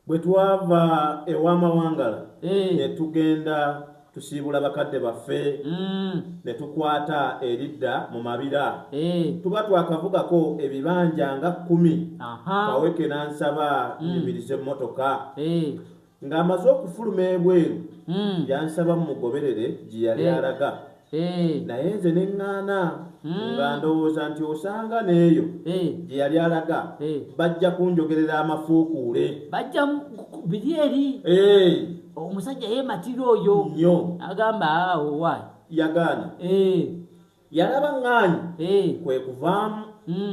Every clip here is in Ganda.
Bwe twava ew'amawangala ne Eh. tugenda tusiibula bakadde baffe ne tukwata eridda mu Mabira. Tuba twakavugako ebibanja nga 10, Kaweke n'ansaba nnyimirize emmotoka. Ng'amaze okufuluma ebweru, yansaba mmugoberere gye yali alaga. Naye nze ne ŋŋaana nga ndowooza nti osanga n'eyo gye yali alaga bajja kunjogerera amafuukuule. Bajja biri eri. Omusajja yeematira oyo. Nnyo. Agamba awo waayi. Yagaana. Yalaba ŋŋaanyi kwe kuvaamu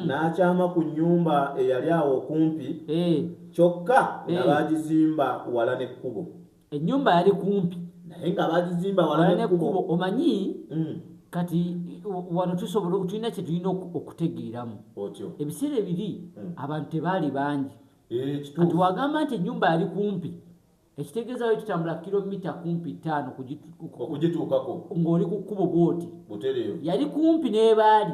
n'akyama ku nnyumba eyali awo okumpi kyokka nga baagizimba wala n'ekkubo. Ennyumba yali kumpi. Naye nga baagizimba wala wala n'ekkubo. N'ekkubo, omanyi. Kati wano tusobola, tulina kye tulina okutegeeramu. Otyo. Ebiseera ebiri abantu tebaali bangi. Kati wagamba nti ennyumba yali kumpi, ekitegeeza wali tutambula kilomita kumpi 5 okugituukako. Ng'oli ku kkubo bwoti. Butereevu. Yali kumpi n'ebaali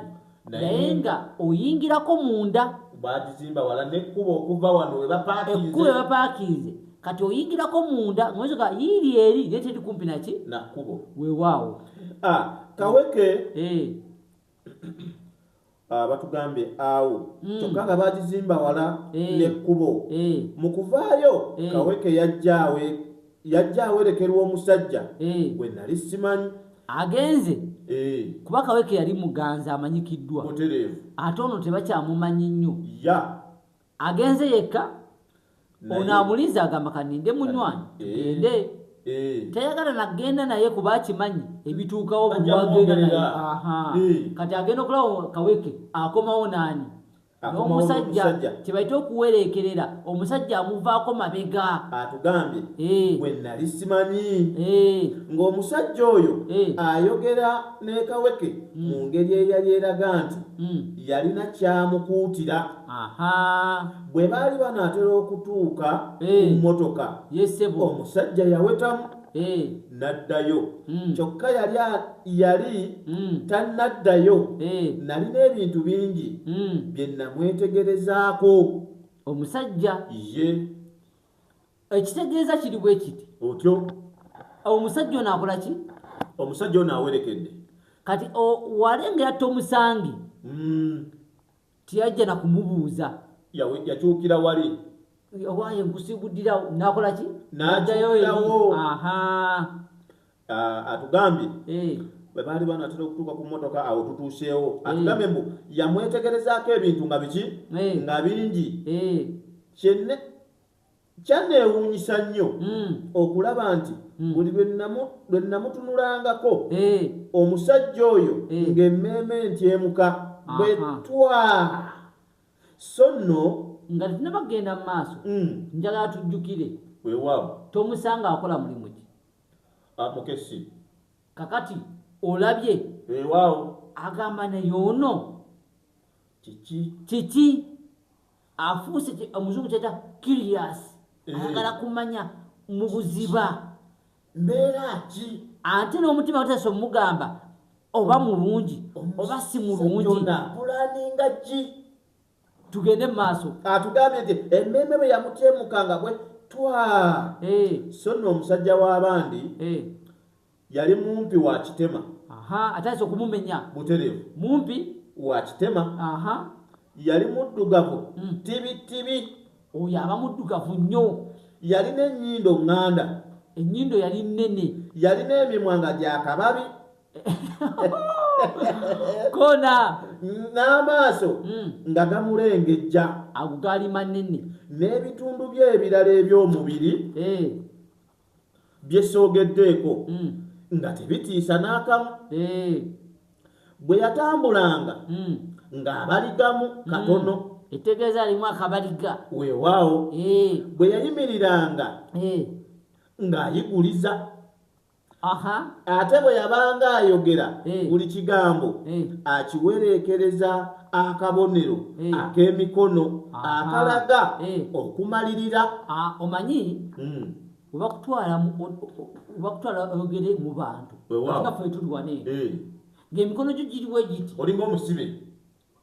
Naye naye nga oyingirako munda. Bagizimba wala n'ekkubo okuva wano we ekkubo bapaakinze. Bapaakinze, kati oyingirako munda ngaosoka yiiri eri, naye teri kumpi naki? Na kkubo. Weewaawo. Ah, Kaweke batugambye awo kyokka nga bagizimba wala n'ekkubo. Mu kuvaayo, Kaweke yajja awerekerwa omusajja gwe nali simanyi. Agenze kuba Kaweke yali muganzi amanyikiddwa. Butereevu. Ate ono tebakyamumanyi nnyo. Ya. Agenze yekka. Ono amulinze, agamba kaninde munywanyi tugende. Tayagala nagenda naye kuba akimanyi ebituukawo Bajja bwagenda naye. kumwogerera. Aha. Kati agenda okulaba Kaweke akomawo naani? Akomawo n'omusajja. N'omusajja. Kyebayita okuwereekerera, omusajja amuvaako mabega. Atugambye gwe nali simanyi ng'omusajja oyo ayogera ne Kaweke mu ngeri eyali eraga nti yalina kyamukuutira. Bwe baali banaatera okutuuka ku mmotoka, Yesebo. omusajja yawetamu n'addayo. Kyokka yali tannaddayo, nalina ebintu bingi bye namwetegerezaako. Omusajja. Ye. Ekitegeeza kiri bwe kiti. Otyo. Omusajja ono akola ki? Omusajja ono awerekedde. Kati walengera Tomusangi tiyajja na kumubuuza. Yakyukira wali. Owaaye nkusiguddirawo, nakola ki? N'addayo eri. N'akyukirawo. Aha. Ah, atugambye bwe baali banaatera okutuuka ku mmotoka, awo tutuuseewo, atugambye mbu yamwetegerezaako ebintu nga biki? Nga bingi. Kyenne kyanneewuunyisa nnyo okulaba nti buli lwe namutunulangako omusajja oyo ng'emmeeme ntyemuka bwe twa so nno. Nga tetunaba kugenda mu maaso, njagala tujjukire. Weewaawo. Tomusanga akola mulimu ki? Ah, mukesi. Kakati olabye. Weewaawo. Agamba naye ono kiki? Kiki afuuse omuzungu kyeta curious. Ayagala kumanya mu buziba. Mbeera ki? Ate n'omutima gutandise omugamba oba mulungi oba si mulungi. Pulaninga ki? Tugende mu maaso. Atugambye nti emmeeme bwe yamutyemukanga bwe twa so nno omusajja w'abandi yali mumpi wa kitema. Aha, atandise okumumenya. Butereevu. Mumpi wa kitema. Yali muddugavu tibitibi. Oyo aba muddugavu nnyo. Yalina ennyindo ŋŋanda. Ennyindo yali nnene. Yalina emimwa nga gyakababi. Kona. N'amaaso nga gamulengejja. Ago gaali manene. N'ebitundu bye ebirala eby'omubiri byesoogeddeeko nga tebitiisa n'akamu. Bwe yatambulanga ng'abaligamu katono. Etegeeza alimu akabaliga. Weewaawo. Bwe yayimiriranga ng'ayiguliza. Ate bwe yabanga ayogera buli kigambo akiwereekereza akabonero ak'emikono akalaga okumalirira. Ah, omanyi webakutwala oyogere mu bantu, nga ffe tuli wano eno, ng'emikono gyo giriwo egiti. Olinga omusibe.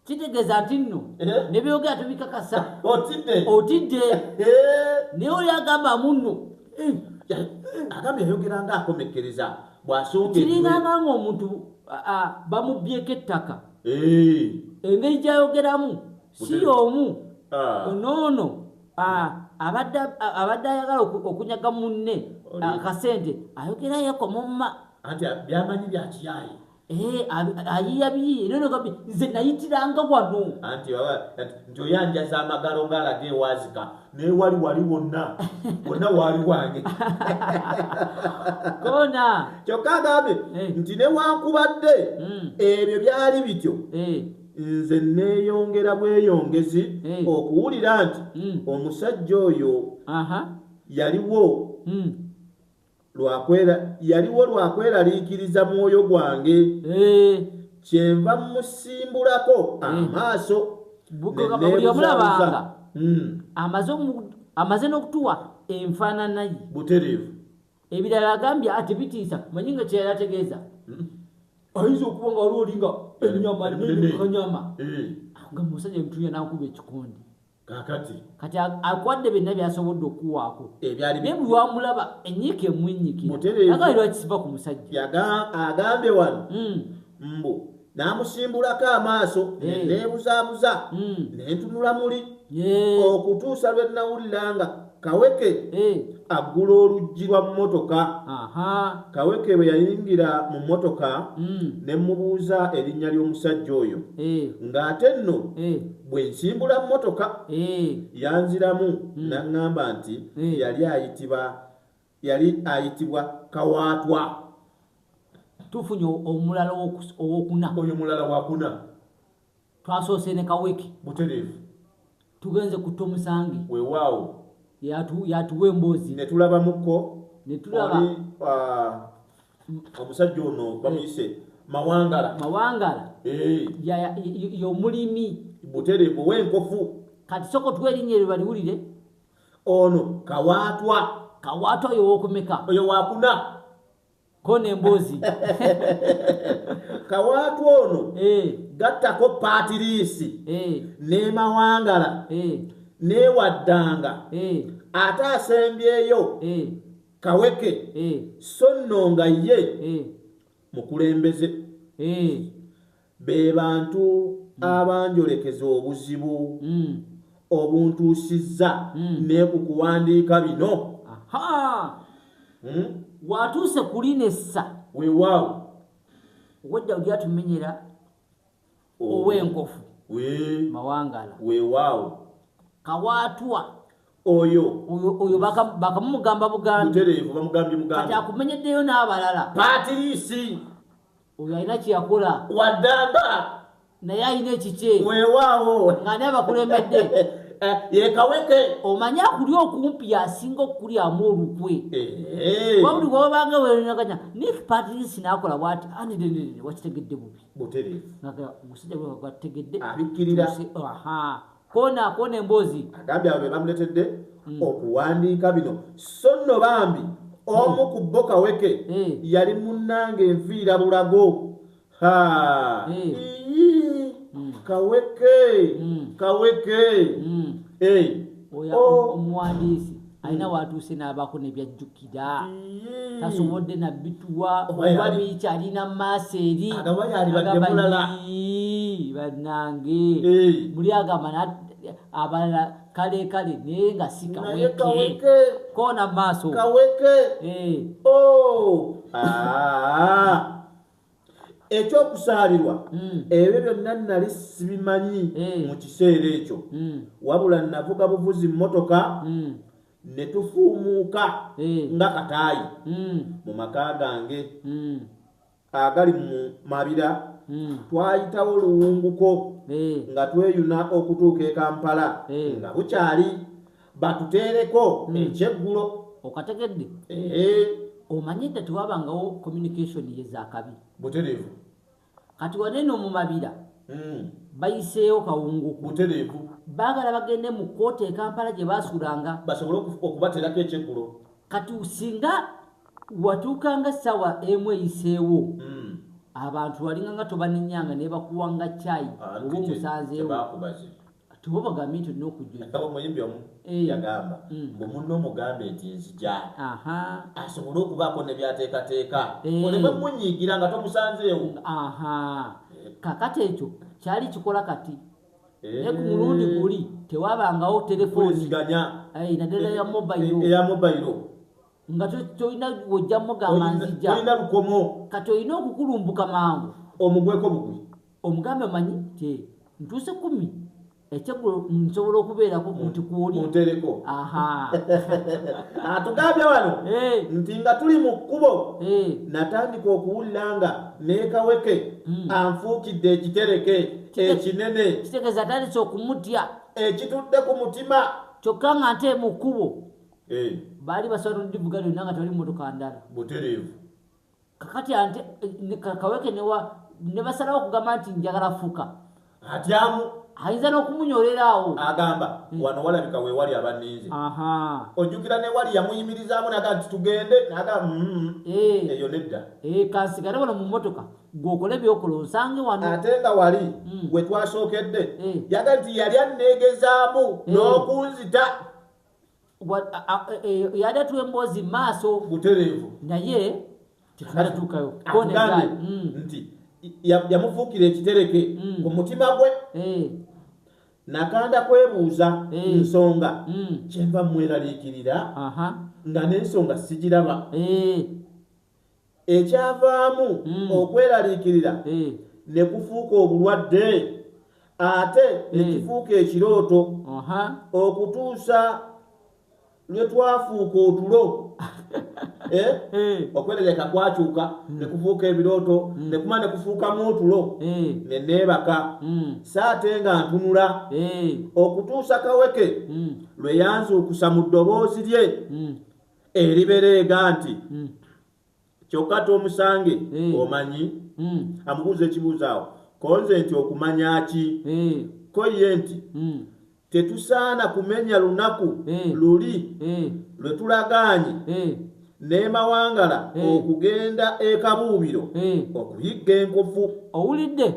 Kitegeeza nti nno ne byogera tubikakasa. Otidde. Naye oli agamba munno. Agambye yayogera ng'akomekkereza bw'asonga kiringanga ng'omuntu bamubbyeko ettaka. Engeri gy'ayogeramu si y'omu. Onoono abadde ayagala okunyaga munne akasente ayogera yekomomma. Anti byamanyi bya kiyayi. Ayiya biyiye nono gabi nze nayitiranga wano. Anti nti oyanjaza amagalo ng'alaga ewazika naye wali wali wonna wonna wali wange. Kona kyokka agambye nti newankubadde ebyo byali bityo nze neeyongera bweyongezi okuwulira nti omusajja oyo yaliwo yaliwo lwakweraliikiriza mwoyo gwange kyenva musimbulako amaaso. Buli omulabanga amaze n'okutuwa enfaanana ye butereevu. Ebirala agambye ati bitiisa manyi nga kyeyali ategeeza ayinza okuba nga waliwo olinga ennyama kanyama agamba omusajja mutuya n'akuba ekikonde. Kati akwadde byonna byasobodde okuwaako naye buli wamulaba enyiika emwenyiikira agali lwakisiva ku musajja. Agambye wano mbu n'amusimbulako amaaso neebuzaabuza nentunula muli okutuusa lwe nnawulira nga Kaweke aggula oluggi lwa mmotoka. Kaweke bwe yayingira mu mmotoka ne mubuuza erinnya ly'omusajja oyo ng'ate nno bwe nsimbula mmotoka yanziramu n'aŋŋamba nti yali ayitibwa Kawaatwa. Tufunye omulala owokuna. Oyo mulala wakuna. Twasoose ne Kaweke. Butereevu. Tugenze ku Tomusange. Weewaawo. Yatuwa emboozi. Ne tulabamuko. Ne tulaba. Omusajja ono bamuyise Mawangala. Mawangala. Y'omulimi. Butereevu w'enkofu. Kati soko tuwe erinnya eryo baliwulire. Ono Kawaatwa. Kawaatwa oyo ow'okumeka? Oyo wakuna. Kona emboozi. Kawaatwa ono gattako Paatiriisi ne Mawangala newaddanga ate asembyeyo Kaweke so nno nga ye mukulembeze. Be bantu abanjolekeza obuzibu obuntuusizza ne ku kuwandiika bino. Watuuse kulinessa. Weewaawo. Owedda oli atumenyera ow'enkofu Mawangala. Weewaawo. Kawaatwa oyo oyo bakamugamba bugambi. Butereevu bamugambye mugambi. Kati akumenyeddeyo n'abalala. Paatiriisi oyo alina kye yakola. Waddanga naye alina ekikye. Weewaawo. Nga naye abakulembedde. Ye Kaweke. Omanyi akuli okumpi yasinga okukulyamu olukwe. Wabuli bw'obanga weeraganya Nick Patrice n'akola bw'ati ani wakitegedde bubi. Butereevu. Omusajja gwategedde. Abikkirira. Kona kona emboozi. Agambye abo be bamuleetedde okuwandiika bino. So nno bambi omu ku bo Kaweke yali munnange enfiira bulago. Kaweke Kaweke oyo omuwandiisi alina watuuse n'abaako ne byajjukira. Tasobodde nabituwa oba bikyalina maaso eri. Agamba bannange muli agamba abalala kale kale naye nga si Kaweke. Koona maaso. Kaweke. Ekyokusaalirwa ebyo byonna nali sibimanyi mu kiseera ekyo. Wabula navuga buvuzi mmotoka ne tufuumuuka nga kataayi mu maka gange agali mu Mabira. Twayitawo luwunguko nga tweyuna okutuuka e Kampala nga bukyali batuteereko ekyeggulo. Okategedde? Omanyi dda tewabangawo communication yezaakabi. Butereevu. Kati wanene mu Mabira bayiseewo kawunguku. Butereevu. Baagala bagende mu kkooti e Kampala gye baasulanga basobole okubateerako ekyeggulo. Kati singa watuukanga ssaawa emu eyiseewo Abantu walinga nga tobanenyanga naye bakuwanga caayi oba omusanzeewo. Tuba bagambye nti olina okujja. Omuyimbi omu yagamba mbu munno omugambe nti nzija, asobole okubaako ne byateekateeka, oleme munyiigira nga tomusanzeewo. Kakati ekyo kyali kikola kati, naye ku mulundi guli tewabangawo telefoni naddala ya mobayiro, eya mobayiro nga tolina wojja mugamba nzija, tolina lukomo. Kati olina okukulumbuka mangu omugweko bugwi, omugambe omanyi ti ntuuse 10 ekyeggulo nsobola okubeerako nti kwoli muntereko. Atugambye wano nti nga tuli mu kkubo natandika okuwulira nga ne Kaweke anfuukidde ekitereke ekinene. Kitegeeza atandise okumutya, ekitudde ku mutima. Kyokka nga nte mu kkubo baali basobola n'odivuga lyonna nga tewali mmotoka ndala. Butereevu. Kakati ante Kaweke ne basalawo okugamba nti njagala fuka, atyamu ayinza n'okumunyolera awo. Agamba wano walabika weewali abanninze. Ojjukira ne wali yamuyimirizaamu naga nti tugende, naga eyo nedda, kansigale wano mu mmotoka gw'okole byokola onsange wano. Ate nga wali we twasookedde yaga nti yali anneegezaamu n'okunzita. Yali atuwa emboozi maaso butereevu, naye tetunatuukayo. Nti yamufuukira ekitereke ku mutima gwe. Nakanda kwebuuza nsonga kyenva mweraliikirira nga n'ensonga sigiraba. Ekyavaamu okweraliikirira ne kufuuka obulwadde, ate ne kifuuka ekirooto okutuusa lwe twafuuka otulo. Okwerereka kwakyuka ne kufuuka ebirooto, ne kuma ne kufuukamu otulo ne neebaka. Saate nga ntunula okutuusa Kaweke lwe yanzuukusa mu ddoboozi lye eribereega nti kyokka tomusange omanyi. Amubuuza ekibuuzo awo konze nti okumanya ki? Ko ye nti tetusaana kumenya lunaku luli lwe tulagaanye n'emawangala okugenda e Kabuubiro okuyigga enkofu. Owulidde?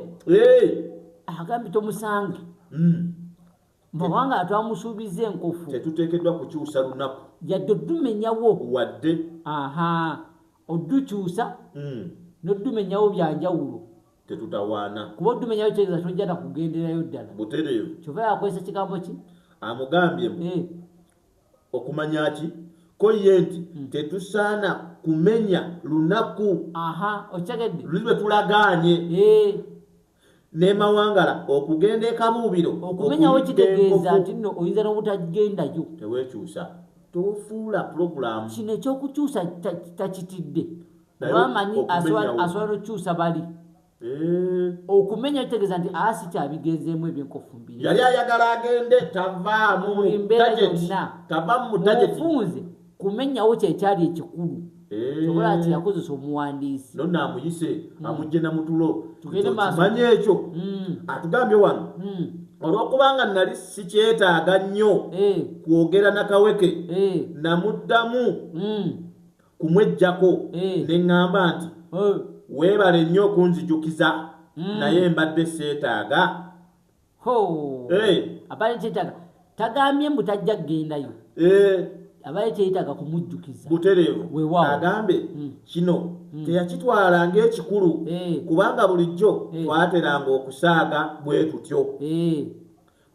Agambye tomusange mawangala twamusuubiza enkofu. Tetuteekeddwa kukyusa lunaku yadde oddumenyawo wadde. Oddukyusa n'oddumenyawo byanjawulo. Tetutawaana kuba oddumenyawo kitegeeza tojja na kugenderayo ddala. Butereevu. Kyova yakozesa kigambo ki? Amugambye mbu okumanya ki? Ko ye nti tetusaana kumenya lunaku okitegedde luli lwe tulagaanye n'emawangala okugenda e Kabuubiro. Okumenyawo kitegeeza nti nno oyinza n'obutagendayo. Teweekyusa, tofuula pulogulaamu. Kino ekyokukyusa takitidde, obamanyi asobola n'okukyusa bali. Okumenya kitegeeza nti asi kyabigenzeemu ebyenkofu mbiri. Yali ayagala agende tavaamu mbeera yonna mufunze kumenyawo kyekyali ekikulu. Sobola ati yakozesa omuwandiisi no naamuyise amugje namutulo kimanye ekyo atugambye wano. Olwokubanga nali sikyetaaga nnyo kwogera na Kaweke, namuddamu kumwejjako ne ŋŋamba nti weebale nnyo okunzijukiza, naye mbadde seetaaga. Abadde kyetaaga, tagambye mbu tajja kugendayo, abadde kyetaaga kumujjukiza. Butereevu. Agambe kino teyakitwala ng'ekikulu kubanga bulijjo twateranga okusaaga bwe tutyo.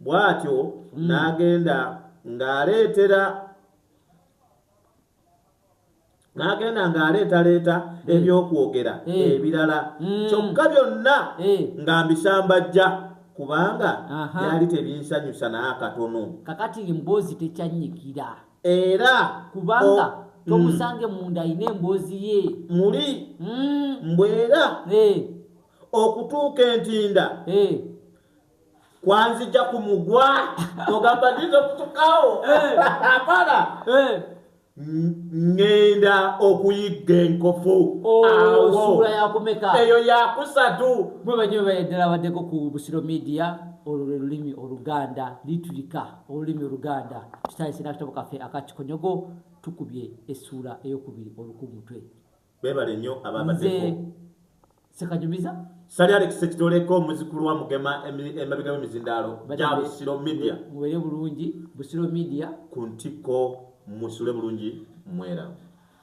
Bw'atyo n'agenda ng'aleetera n'agenda ng'aleetaleeta ebyokwogera ebirala, kyokka byonna nga mbisambajja kubanga byali tebinsanyusa n'akatono. Kakati emboozi tekyannyikira era kubanga tomusange munda alina emboozi ye muli mbwera okutuuka entinda kwanzija ku mugwa ogamba ndinza okutukawo apana ŋŋenda okuyigga enkofu. Ssuula yakumeka? Eyo yakusatu. Mwebanyo beddala baddeko ku Busiro Media, olwo lwe lulimi Oluganda litulika olulimi Oluganda. Tutandise n'akatabo kaffe aka Kikonyogo, tukubye essuula eyokubiri olukumutwe. Beebale nnyo ababaddeko. Nze Sekanyumiza. Sali Alex Ekitoleko, omuzukulu wa Mugema, emabega w'emizindaalo gya Busiro Media. Mubeere bulungi, Busiro Media. Ku ntikko, musule bulungi, mwera.